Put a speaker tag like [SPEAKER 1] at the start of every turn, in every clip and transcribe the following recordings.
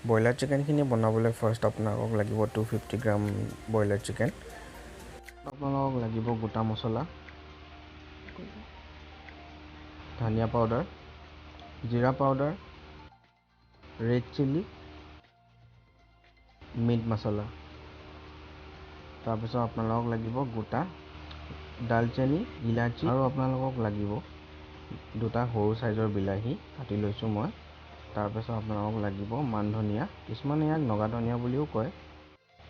[SPEAKER 1] Broiler চিকেনখিনি বনাবলৈ first আপোনালোকক লাগিব 250 গ্ৰাম ব্ৰইলাৰ চিকেন। আপোনালোকক লাগিব গোটা মছলা, ধনিয়া পাউডাৰ, জিৰা পাউডাৰ, ৰেড চিলি, মিট মছলা। তাৰপিছত আপোনালোকক লাগিব গোটা দালচেনি, ইলাচি আৰু আপোনালোকক লাগিব দুটা সৰু চাইজৰ বিলাহী কাটি লৈছোঁ মই। তাৰপিছত আপোনালোকক লাগিব মান ধনিয়া, কিছুমানে ইয়াক নগা ধনিয়া বুলিও কয়,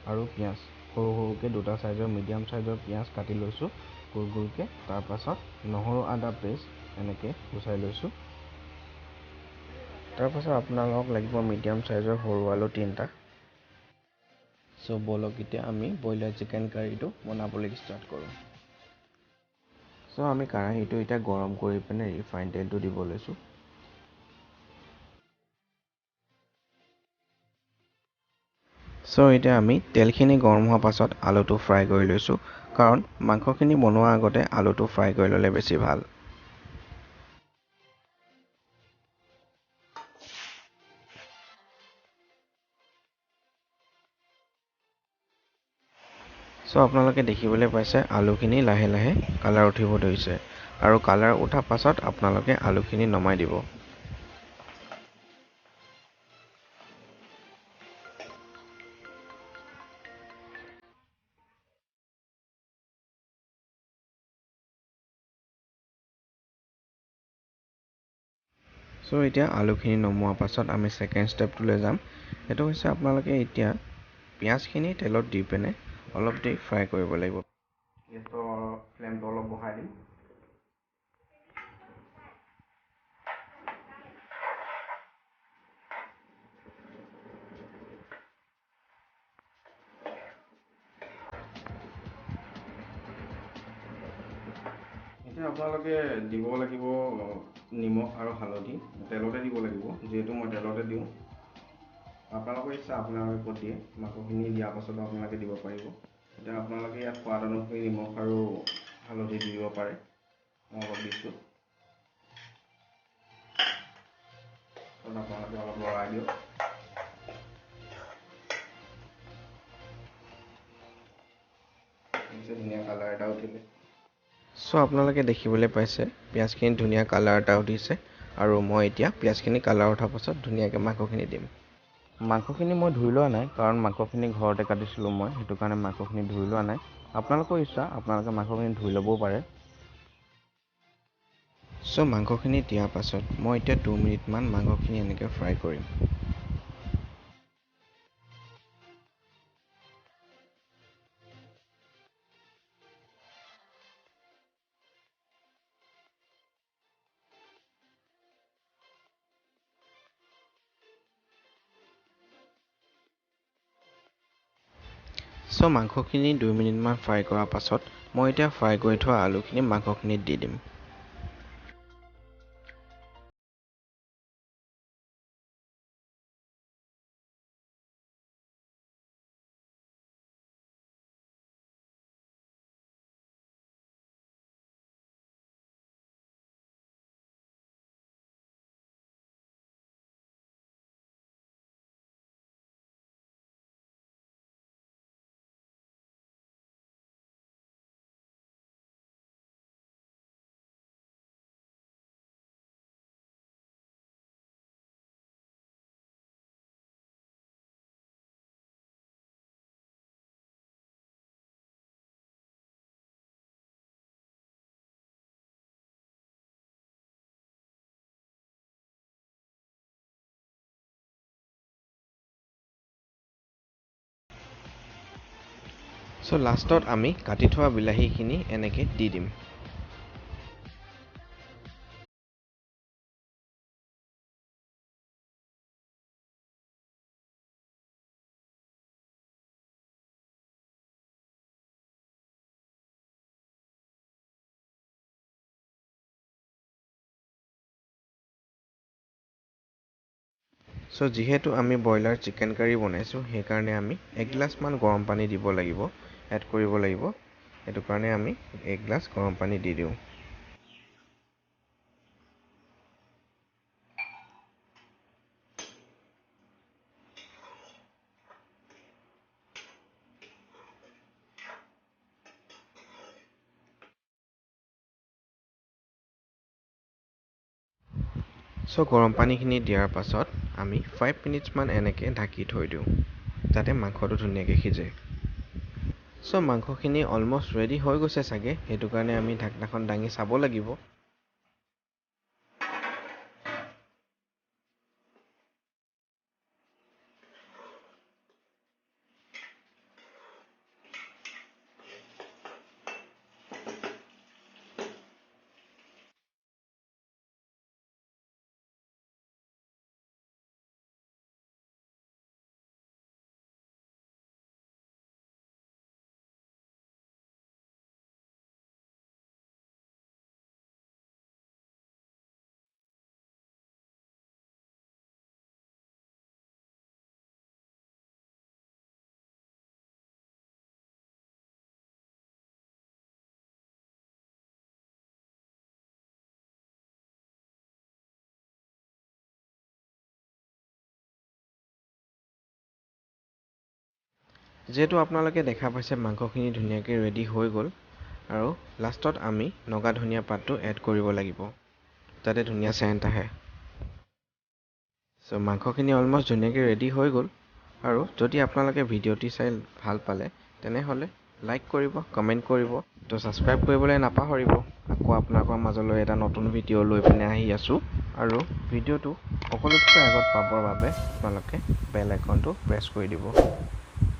[SPEAKER 1] আৰু পিঁয়াজ সৰু সৰুকৈ দুটা চাইজৰ মিডিয়াম চাইজৰ পিঁয়াজ কাটি লৈছোঁ গোল গোলকৈ। তাৰপাছত নহৰু আদা পেষ্ট এনেকৈ গুচাই লৈছোঁ। তাৰপাছত আপোনালোকক লাগিব মিডিয়াম চাইজৰ সৰু আলু 3টা। চ' ব'লক এতিয়া আমি ব্ৰইলাৰ চিকেন কাৰীটো বনাবলৈ ষ্টাৰ্ট কৰোঁ। চ' আমি কেৰাহীটো এতিয়া গৰম কৰি পিনে ৰিফাইন তেলটো দিব লৈছোঁ। চ' এতিয়া আমি তেলখিনি গৰম হোৱাৰ পাছত আলুটো ফ্ৰাই কৰি লৈছোঁ, কাৰণ মাংসখিনি বনোৱাৰ আগতে আলুটো ফ্ৰাই কৰি ল'লে বেছি ভাল। চ' আপোনালোকে দেখিবলৈ পাইছে আলুখিনি লাহে লাহে কালাৰ উঠিব ধৰিছে, আৰু কালাৰ উঠাৰ পাছত আপোনালোকে আলুখিনি নমাই দিব। চ' এতিয়া আলুখিনি নমোৱাৰ পাছত আমি ছেকেণ্ড ষ্টেপটোলৈ যাম। সেইটো হৈছে আপোনালোকে এতিয়া পিঁয়াজখিনি তেলত দি পিনে অলপ দেৰি ফ্ৰাই কৰিব লাগিব। গেছৰ ফ্লেমটো অলপ বঢ়াই দিম। এতিয়া আপোনালোকে দিব লাগিব নিমখ আৰু হালধি, তেলতে দিব লাগিব, যিহেতু মই তেলতে দিওঁ। আপোনালোকৰ ইচ্ছা, আপোনালোকে ক'ত দিয়ে। মাংসখিনি দিয়াৰ পাছতো আপোনালোকে দিব পাৰিব। এতিয়া আপোনালোকে ইয়াত সোৱাদ অনুসৰি নিমখ আৰু হালধি দি দিব পাৰে। মই অলপ দিছোঁ। আপোনালোকে অলপ লৰাই দিয়ক। ধুনীয়া কালাৰ এটা উঠিলে। চ' আপোনালোকে দেখিবলৈ পাইছে পিঁয়াজখিনি ধুনীয়া কালাৰ এটা উঠিছে, আৰু মই এতিয়া পিঁয়াজখিনি কালাৰ উঠাৰ পাছত ধুনীয়াকৈ মাংসখিনি দিম। মাংসখিনি মই ধুই লোৱা নাই, কাৰণ মাংসখিনি ঘৰতে কাটিছিলোঁ মই, সেইটো কাৰণে মাংসখিনি ধুই লোৱা নাই। আপোনালোকৰ ইচ্ছা, আপোনালোকে মাংসখিনি ধুই ল'বও পাৰে। চ' মাংসখিনি দিয়াৰ পাছত মই এতিয়া 2 মিনিটমান মাংসখিনি এনেকৈ ফ্ৰাই কৰিম। চ' মাংসখিনি 2 মিনিটমান ফ্ৰাই কৰাৰ পাছত মই এতিয়া ফ্ৰাই কৰি থোৱা আলুখিনি মাংসখিনিত দি দিম। চ' লাষ্টত আমি কাটি থোৱা বিলাহীখিনি এনেকৈ দি দিম। চ' যিহেতু আমি ব্ৰইলাৰ চিকেন কাৰী বনাইছোঁ, সেইকাৰণে আমি এগিলাচমান গৰম পানী দিব লাগিব, এড কৰিব লাগিব। সেইটো কাৰণে আমি এগিলাচ গৰম পানী দি দিওঁ। চ' গৰম পানীখিনি দিয়াৰ পাছত আমি 5 মিনিটছমান এনেকৈ ঢাকি থৈ দিওঁ, যাতে মাংসটো ধুনীয়াকৈ সিজে। চ' মাংসখিনি অলমষ্ট ৰেডি হৈ গৈছে চাগে, সেইটো কাৰণে আমি ঢাকনাখন দাঙি চাব লাগিব। যিহেতু আপোনালোকে দেখা পাইছে, মাংসখিনি ধুনীয়াকৈ ৰেডি হৈ গ'ল আৰু লাষ্টত আমি নগা ধনিয়া পাতটো এড কৰিব লাগিব, যাতে ধুনীয়া চেণ্ট আহে। চ' মাংসখিনি অলমষ্ট ধুনীয়াকৈ ৰেডি হৈ গ'ল। আৰু যদি আপোনালোকে ভিডিঅ'টি চাই ভাল পালে, তেনেহ'লে লাইক কৰিব, কমেণ্ট কৰিব, তো ছাবস্ক্ৰাইব কৰিবলৈ নাপাহৰিব। আকৌ আপোনালোকৰ মাজলৈ এটা নতুন ভিডিঅ' লৈ পিনে আহি আছোঁ। আৰু ভিডিঅ'টো সকলোতকৈ আগত পাবৰ বাবে আপোনালোকে বেল আইকনটো প্ৰেছ কৰি দিব।